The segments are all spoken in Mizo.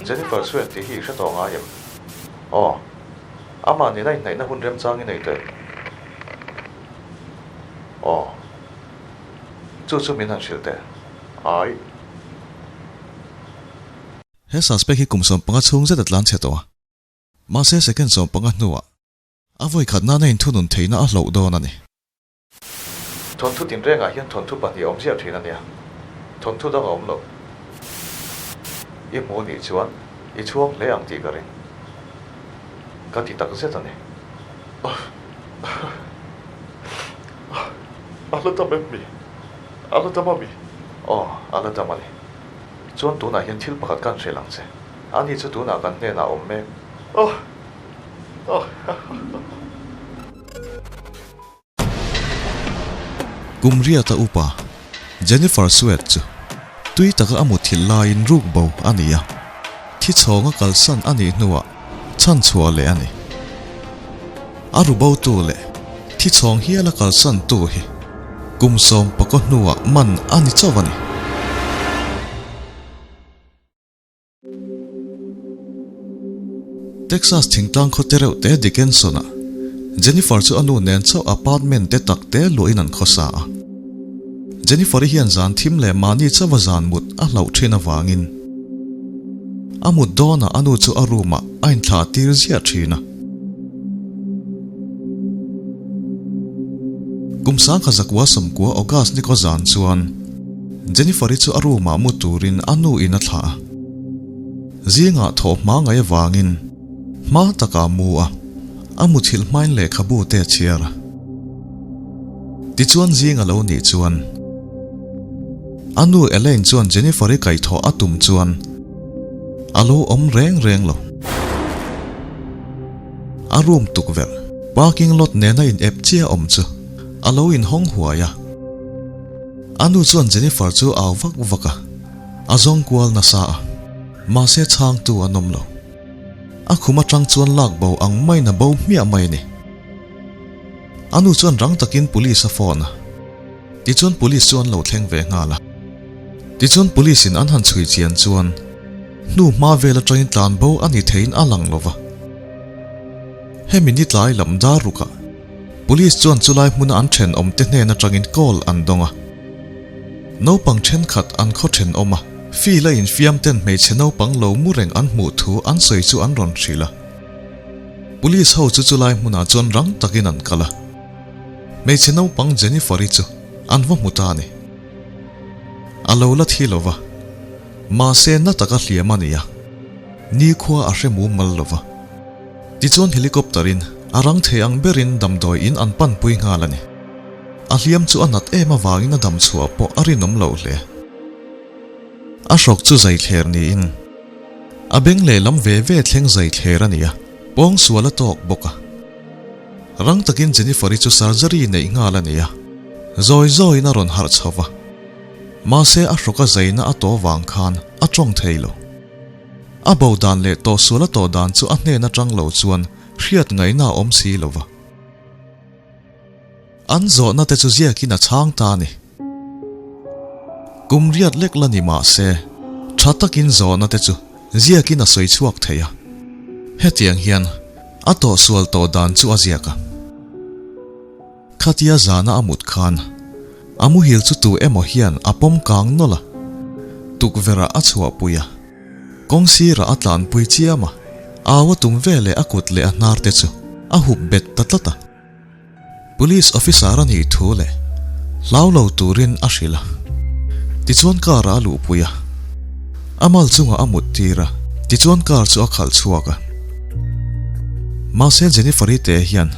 Jennifer Sweat tih hi i hre tawh ngai em? Aw. Amah nena inhnaihna hun remchang i nei tawh em? Aw. Chu chu min han hrilh teh. Ai. He suspect hi kum 15 chhung zet a tlan chhe tawh a. Mahse second 15 hnuah a vawi khat nana inthunun theihna a hloh dawn a ni. Thawnthu tinrengah hian thawnthu pahnih a awm ziah thin a nia. Thawnthu dang a awm lo. I hmu nih chuan i chhuang hle ang tih ka ring. Ka ti tak zet a ni. A la dam em mi? A la dam a mi? Aw, a la dam a ni. Chuan tunah hian thil pakhat ka han hrilh ang che. Ani chu tunah kan hnenah a awm mek. Aw! Aw! Kum riata upa Jennifer Sweat chu tui taka a muthilh laiin ruk bo a ni a, thi chhawnga kalsan a nih hnuah chhan chhuah leh a ni. A ru botu leh thi chhawng hiala kalsan tu hi kum 14 hnuah man a ni chauh a ni. Texas thingtlang khaw te reuh te Dickenson-ah Jennifer chu a nu nen chauh apartment te tak te luahin an khawsa a. Jennifer-i hian zan thim leh mahni chauha zan mut a hlauh thin avangin a mut dawnah a nu chu a room-ah a inthlah tir ziah thin a. Kum 1990 August ni kaw zan chuan Jennifer-i chu a room-ah mu turin a nu in a thlah a. Zingah thawh hma ngaih avangin hma takah a mu a, a muthilh hmain lehkhabu te a chhiar a. Tichuan zing a lo nih chuan a nu Elaine chuan Jennifer-i kaihthawh a tum chuan a lo awm reng reng lo. A room tukverh, parking lot nena in ep chiah awm chu a lo inhawng huai a. A nu chuan Jennifer chu au vak vak a, a zawng kual nasa a, mahse chhangtu an awm lo. A khum atang chuan lak bo ang maiin a bo hmiah mai a ni. A nu chuan rang takin police a phone a, tichuan police chu an lo thleng ve nghal a. Tichuan police in an han chhui chian chuan hnu hma vel atangin tlan bo a ni theiin a lang lova. Hemi ni tlai lam dar rukah Police chuan chulai hmuna an thenawm te hnen atangin call an dawng a. Naupang thenkhat an khaw thenawm a, field a infiam ten hmeichhe naupang lo mu reng an hmuh thu an sawi chu an rawn hrilh a. Police ho chu chulai hmunah chuan rang takin an kal a. Hmeichhe naupang Jennifer-i chu an va hmu ta a ni. A lo la thi lo va, mahse na taka hliam a ni a, nikhua a hre mumal lo va. Tichuan helicopter-in a rang thei ang berin damdawi in an panpui nghal a ni. A hliam chu a nat em avangin a dam chhuah pawh a rinawm loh hle. A hrawk chu zai thler niin a beng lehlam ve ve thleng zai thler a ni a, pawng sual a tawk bawk a. Rang takin Jennifer-i chu surgery neih nghal a ni a, zawi zawiin a rawn harh chho va. Mahse a hrawk a zaina a tawh vang khan a tawng thei lo. A bo dan leh tawhsual a tawh dan chu a hnen atang lo chuan hriat ngaihna a awm si lo va. An zawhna te chu ziakin a chhang ta a ni. Kum riat lek la ni mah se, tha takin zawhna te chu ziakin a sawi chhuak thei a. Hetiang hian a tawhsual tawh dan chu a ziak a. Khatia zana a mut khan a muhil chu tu emaw hian a pawm kang nawlh a, tukverh ah a chhuahpui a, kawng sirah a tlanpui chiam a, au a tum veleh a kut leh a hnar te chu a hup bet ta tlat a. Police officer a nih thu leh hlau lo turin a hrilh a, tichuan car ah a luhpui a, a mal chungah a mut tir a, tichuan car chu a khalh chhuak a. Mahse Jennifer-i te hian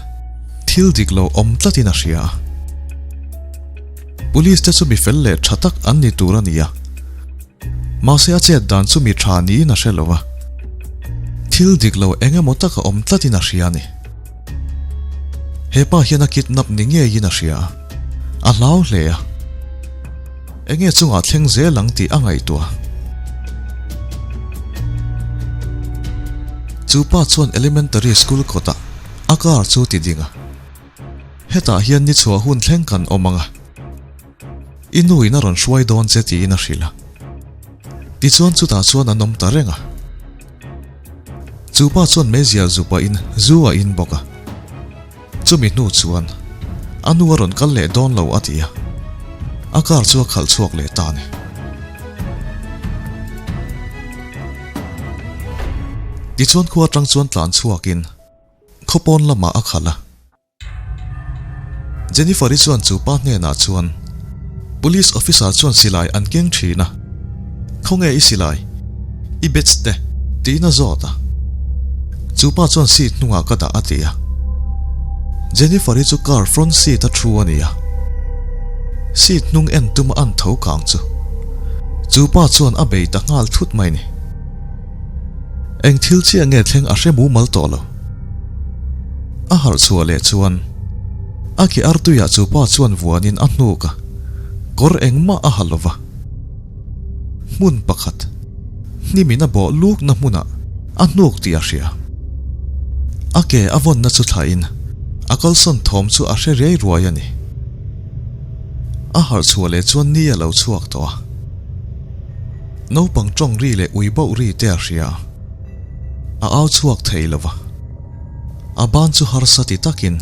Thil dik lo awm tlatin a hria a. Police te chu mi fel leh tha tak an ni tur a ni a. Mahse a chet dan chu mi tha niin a hre lo a. Thil dik lo eng emaw tak a awm tlatin a hria a ni. He pa hian a kidnap ni ngeiin a hria a. A hlau hle a. Enge chungah thleng zel ang tih a ngaihtuah. Chu pa chuan elementary school kawtah a car chu ti ding a. Hetah hian ni chhuah hun thleng kan awm ang a. I nu in a rawn hruai dawn che tiin a hrilh a. Tichuan chutah chuan an awm ta reng a. Chu pa chuan meizial zu pahin zu a in bawk a. Chumi hnu chuan a nu a rawn kal leh dawn lo a ti a, a car chu a khalh chhuak leh ta a ni. Tichuan khua atang chuan tlan chhuakin khawpawn lamah a khalh a. Jennifer-i chuan chu pa hnenah chuan, Police officer chuan silai an keng thin a, khawnge i silai? I badge te? tiin a zawt a. Chu pa chuan seat hnungah ka dah a ti a. Jennifer-i chu car front seat a thu a ni a. Seat hnung en tuma an tho kang chu chu pa chuan a bei ta nghal thut mai ni. Eng thil chiah nge thleng a hre mumal tawh lo. A harh chhuah leh chuan a ke artuiah chu pa chuan vuanin a hnuk a, kawr engmah a ha lo va. Hmun pakhat, hnimin a bawh lukna hmunah a hnuk tih a hria. A ke a vawnna chu thlahin a kalsawn thawm chu a hre riai ruai a ni. A harh chhuah leh chuan ni a lo chhuak tawh a. Naupang tawng ri leh ui bauh ri te a hria a. A au chhuak thei lo va. A ban chu harsa ti takin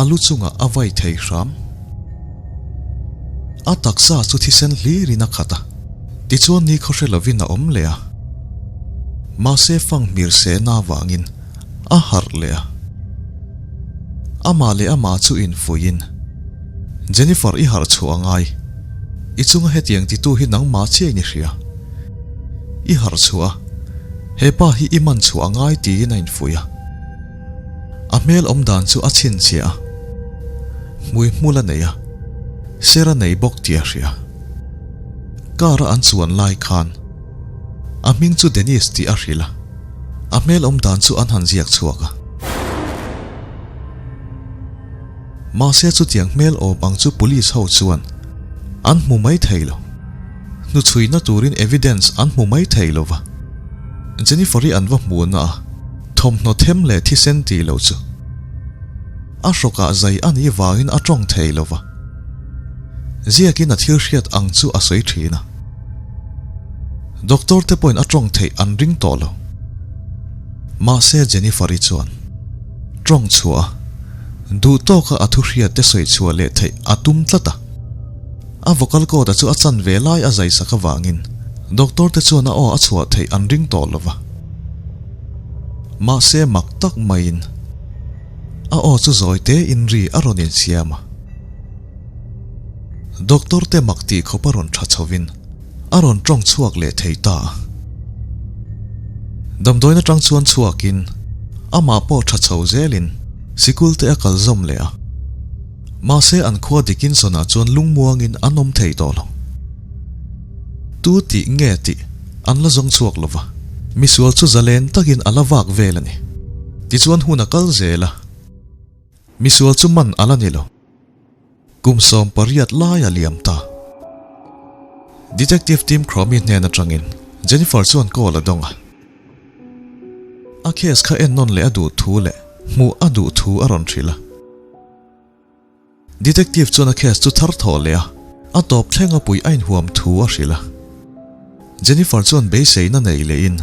a lu chungah a vai thei hram. A taksa chu thisen hlirin a khat a, tichuan ni khaw hre lovin a awm leh a. Mahse fang hmir sehna avangin a harh leh a. Amah leh amah chu infuiin, Jennifer i harh chhuah a ngai, i chunga hetiang titu hi nangmah chiain i hria. I harh chhuah a, he pa hi i man chhuah a ngai tiin a infuih a. A hmel awm dan chu a chhinchhiah a, hmui hmul a nei a, ser a nei bawk tih a hria. Car a an chuan lai khan a hming chu Dennis tih a hrilh a, a hmel awm dan chu an han ziak chhuak a. Mahse chutiang hmel awm ang chu police ho chuan an hmu mai thei lo. Hnuchhuina turin evidence an hmu mai thei lo va. Jennifer-i an va hmuhna a thawmhnaw them leh thisen tih loh chu a hrawkah zai a nih vangin a tawng thei lo va. Ziakin a thil hriat ang chu a sawi thin a. Doctor te pawhin a tawng theih an ring tawh lo. Mahse Jennifer-i chuan tawng chhuah a duh tawka a thu hriat te sawi chhuah leh theih a tum tlat a. A vocal cord a chu a chan ve lai a zai sak avangin doctor te chuan a aw a chhuah theih an ring tawh lo va. Mahse mak tak maiin a aw chu zawi te in ri a rawn insiam a. Doctor te mak tih khawp a rawn tha chhovin a rawn tawng chhuak leh thei ta a. Damdawiin atang chuan chhuakin amah pawh tha chho zelin sikul te a kal zawm leh a. Mahse an khua Dickinson-ah chuan lungmuangin an awm thei tawh lo. Tu tih nge tih an la zawng chhuak lo va, misual chu zalen takin a la vak vel a ni. Tichuan hun a kal zel a, misual chu man a la ni lo. Kum 18 lai a liam ta. Detective Tim Cromie hnen atangin Jennifer chuan call a dawng a. A case kha ennawn leh a duh thu leh hmuh a duh thu a rawn hrilh a. Detective chuan a case chu thar thawh leh a, a tawp thleng a pui a inhuam thu a hrilh a. Jennifer chuan beiseina nei lehin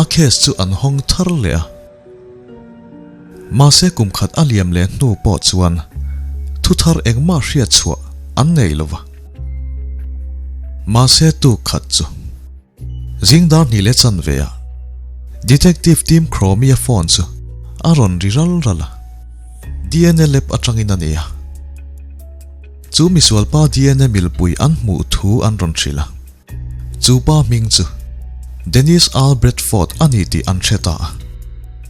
a case chu an hawng thar leh a. Mahse kum khat a liam leh hnu pawh chuan thu thar engmah hriat chhuah an nei lo va. Mahse tuk khat chu. Zing dar hnih leh chan ve ah Detective Tim Cromie-a phone chu a rawn ri ral ral a, DNA lab atangin a ni a. Chu misualpa DNA milpui an hmuh thu an rawn hrilh a, chu pa hming chu Dennis Earl Bradford a ni tih an hre ta a.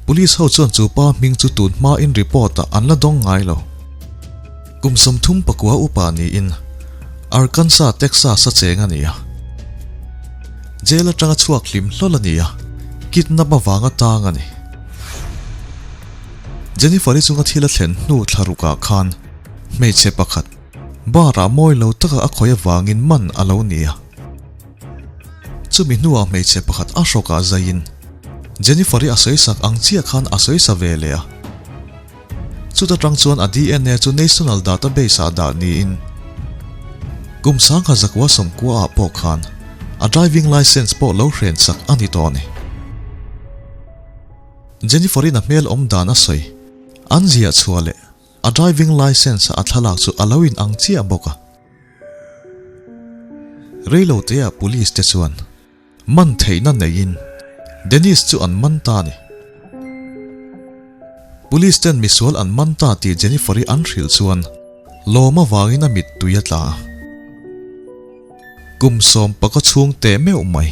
Police ho chuan chu pa hming chu tun hmain report ah an la dawng ngai lo. Kum 39 upa niin Arkansas, Texas a cheng a ni a. Jail atanga chhuak hlim hlawl a ni a, kidnap avanga tang a ni. Jennifer-i chunga thil a thlen hnu thla rukah khan hmeichhe pakhat bar-ah mawi lo taka a khawih avangin man a lo ni a. Chumi hnuah hmeichhe pakhat a hrawkah zaiin Jennifer-i a sawisak ang chiah khan a sawisa ve leh a. Chuta tang chuan a DNA chu National Database ah dah niin kum 1990 ah pawh khan a driving licence pawh lo hren sak a ni tawh a ni. Jennifer-in a hmel awm dan a sawi. An ziah chhuah leh a driving licence a thlalak chu a lo in ang chiah bawk a. Reiloteah police te chuan man theihna neiin Dennis chu an man ta a ni. Police ten misual an man ta tih Jennifer-i an hrilh chuan lawm avangin a mittui a tla a. Kum sawmpaka chhung teh meuh mai.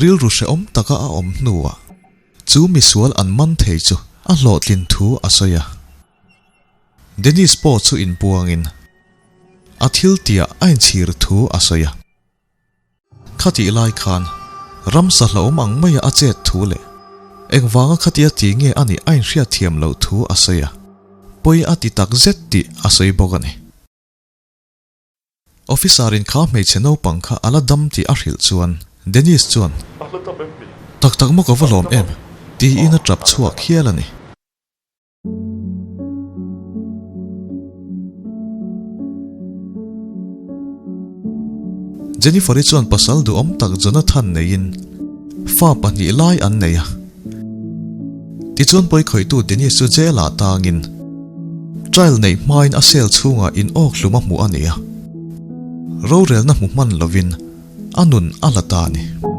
Rilru hrehawm taka a awm hnuah chu misual an man thei chu a hlawhtlin thu a sawi a. Dennis pawh chu inpuangin a thil tihah a inchhir thu a sawi a. Khatih lai khan ramsa hlauhawm ang maia a chet thu leh engvanga khatia ti nge a nih a inhriatthiam loh thu a sawi a, pawi a ti tak zet tih a sawi bawk a ni. Officer in kha hmeichhe naupang kha a la dam tih a hrilh chuan Dennis chuan, Tak tak maw ka va lawm em? tiin a tap chhuak hial a ni. Jennifer-i chuan pasal duhawm tak Jonathan neiin fa pahnih lai an nei a. Tichuan pawikhawihtu Dennis chu jail-ah tangin trial neih hmain a cell chhungah in awk hlum a hmuh a ni a. Rorelna hmu hman lovin a nun a la ta a ni.